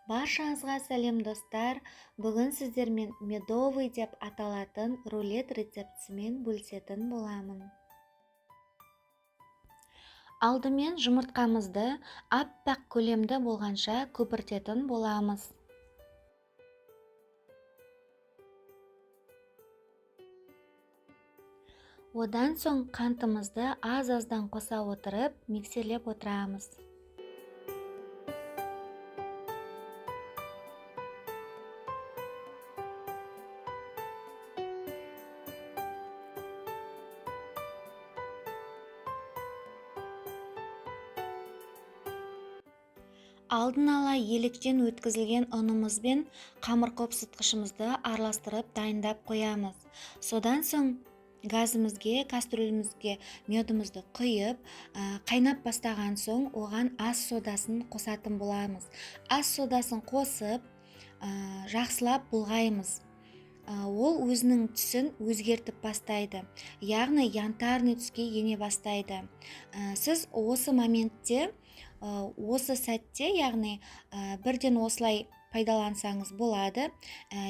Баршаңызға сәлем достар. Бүгін сіздермен медовый деп аталатын рулет рецептісімен бөлісетін боламын. Алдымен жұмыртқамызды аппақ көлемді болғанша көпіртетін боламыз. Одан соң қантымызды аз-аздан қоса отырып, миксерлеп отырамыз. Алдын ала електен өткізілген ұнымызбен қамыр қопсытқышымызды араластырып дайындап қоямыз. Содан соң газымызге, кастрюлімізге медімізді құйып, қайнап бастаған соң оған ас содасын қосатын боламыз. Ас содасын қосып, жақсылап бұлғаймыз. Ол өзінің түсін өзгертіп бастайды, яғни янтарный түске ене бастайды. Сіз осы моментте, осы сәтте, яғни бірден осылай пайдалансаңыз болады,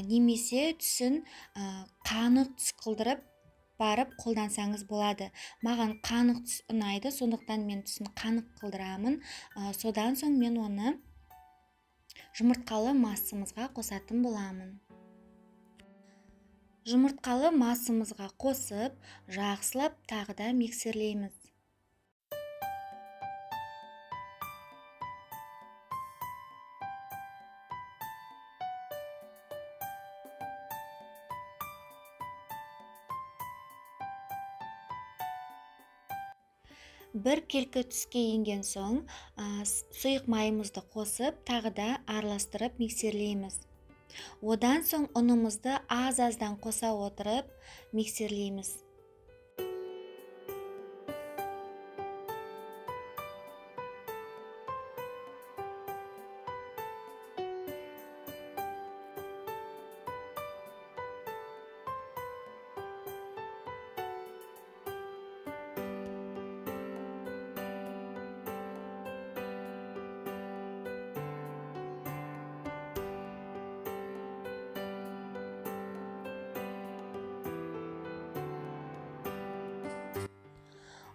немесе түсін қанық түс қылдырып барып қолдансаңыз болады. Маған қанық түс ұнайды, сондықтан мен түсін қанық қылдырамын. Содан соң мен оны жұмыртқалы массамызға қосатын боламын. Жұмыртқалы массамызға қосып, жақсылап тағы да миксерлейміз. Бір келкі түске енген соң, сұйық майымызды қосып, тағы да араластырып миксерлейміз. Одан соң ұнымызды аз-аздан қоса отырып миксерлейміз.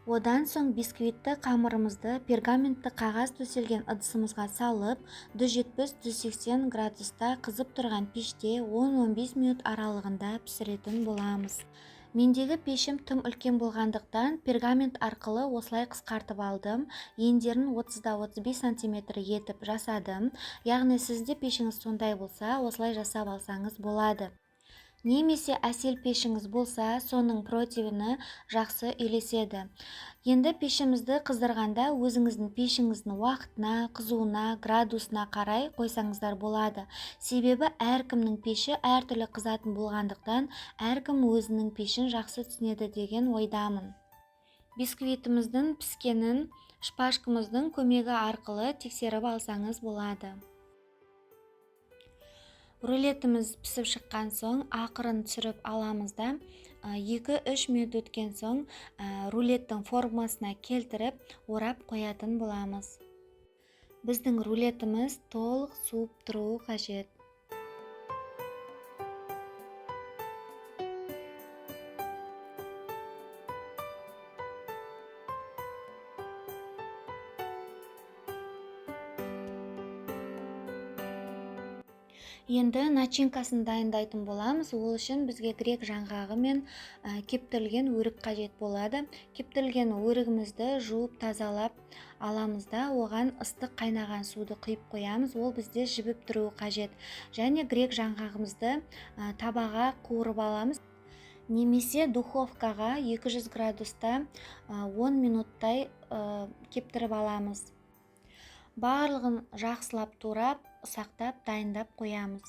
Одан соң бисквитті қамырымызды пергаментті қағаз төселген ыдысымызға салып, 170-180 градуста қызып тұрған пеште 10-15 минут аралығында пісіретін боламыз. Мендегі пешім тым үлкен болғандықтан пергамент арқылы осылай қысқартып алдым. Ендерін 30-35 сантиметр етіп жасадым. Яғни сізде пешіңіз сондай болса, осылай жасап алсаңыз болады. Немесе әсел пешіңіз болса, соның противіні жақсы үйлеседі. Енді пешімізді қыздырғанда өзіңіздің пешіңіздің уақытына, қызуына, градусына қарай қойсаңыздар болады. Себебі әркімнің пеші әртүрлі қызатын болғандықтан, әркім өзінің пешін жақсы түсінеді деген ойдамын. Бисквитіміздің піскенін шпажкамыздың көмегі арқылы тексеріп алсаңыз болады. Рулетіміз пісіп шыққан соң ақырын түсіріп аламыз да, 2-3 минут өткен соң рулеттің формасына келтіріп орап қоятын боламыз. Біздің рулетіміз толық суып тұруы қажет. Енді начинкасын дайындайтын боламыз. Ол үшін бізге грек жаңғағы мен кептірілген өрік қажет болады. Кептірілген өрігімізді жуып тазалап аламыз да, оған ыстық қайнаған суды құйып қоямыз. Ол бізде жібіп тұруы қажет. Және грек жаңғағымызды табаға қуырып аламыз. Немесе духовкаға 200 градуста 10 минуттай кептіріп аламыз. Барлығын жақсылап турап, ұсақтап дайындап қоямыз.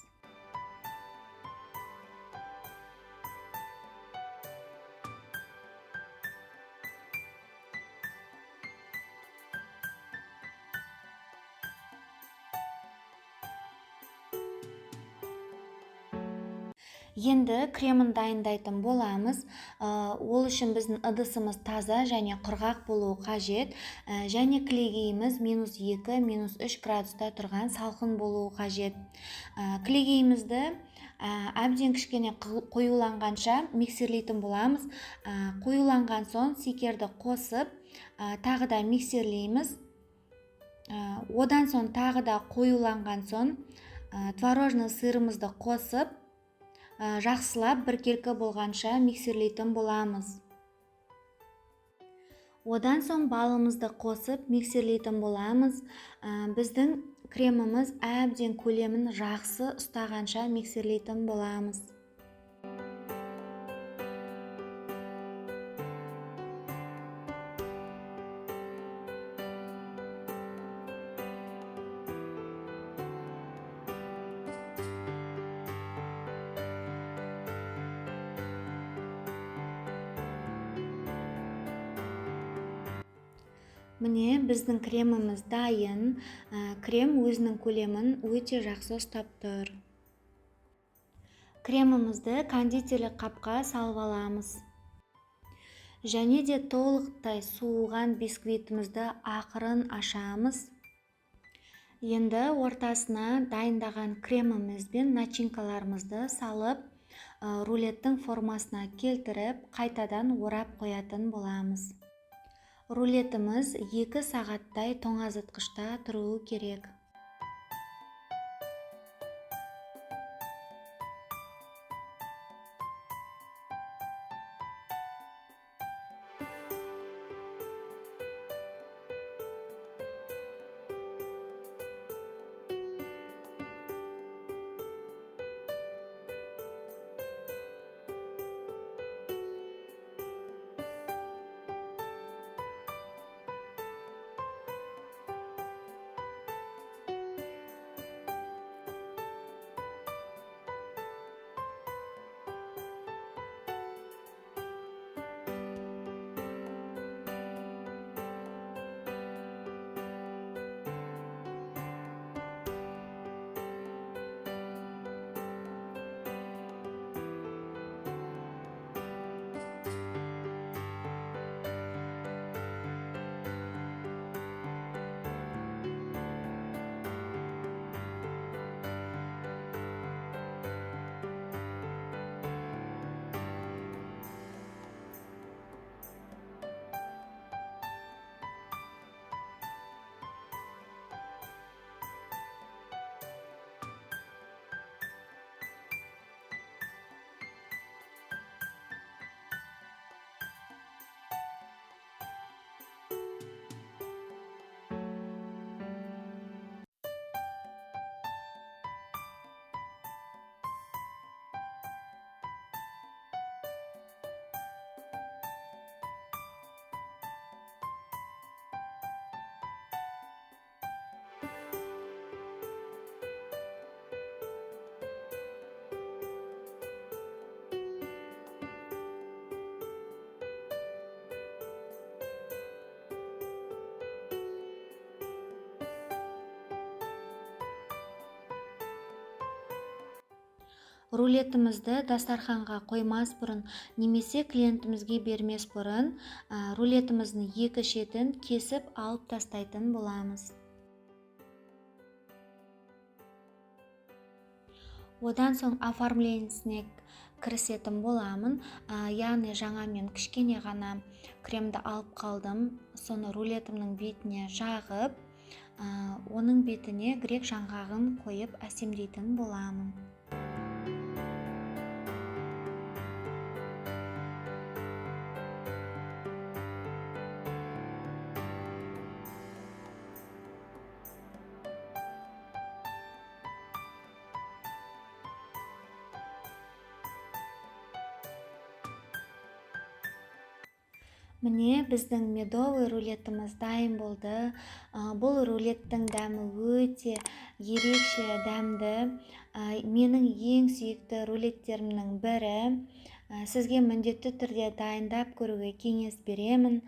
Енді кремін дайындайтын боламыз. Ол үшін біздің ыдысымыз таза және құрғақ болуы қажет. Және кілегейіміз -2, -3 градуста тұрған салқын болуы қажет. Кілегейімізді әбден кішкене қоюланғанша миксерлейтін боламыз. Қоюланған соң секерді қосып, тағы да миксерлейміз. Одан соң тағы да қоюланған соң творожный сырымызды қосып, жақсылап біркелкі болғанша миксерлейтін боламыз. Одан соң балымызды қосып миксерлейтін боламыз. Біздің креміміз әбден көлемін жақсы ұстағанша миксерлейтін боламыз. Міне, біздің креміміз дайын. Крем өзінің көлемін өте жақсы ұстап тұр. Кремімізді кондитерлік қапқа салып аламыз. Және де толықтай суыған бисквитімізді ақырын ашамыз. Енді ортасына дайындаған креміміз бен начинкаларымызды салып, рулеттің формасына келтіріп, қайтадан орап қоятын боламыз. Рулетіміз 2 сағаттай тоңазытқышта тұруы керек. Рулетімізді дастарханға қоймас бұрын немесе клиентімізге бермес бұрын рулетіміздің екі шетін кесіп алып тастайтын боламыз. Одан соң оформлениесіне кірісетін боламын. Яғни жаңа мен кішкене ғана кремді алып қалдым. Соны рулетімнің бетіне жағып, оның бетіне грек жаңғағын қойып әсемдейтін боламын. Міне, біздің медовый рулетіміз дайын болды. Бұл рулеттің дәмі өте ерекше дәмді. Менің ең сүйікті рулеттерімнің бірі. Сізге міндетті түрде дайындап көруге кеңес беремін.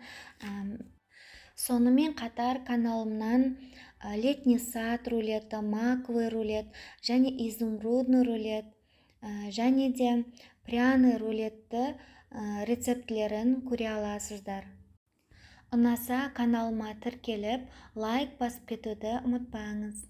Сонымен қатар каналымнан летний сад рулеті, маковый рулет және изумрудный рулет Және де пряный рулетті рецептілерін көре аласыздар. Ұнаса, каналыма тіркеліп, лайк басып кетуді ұмытпаңыз.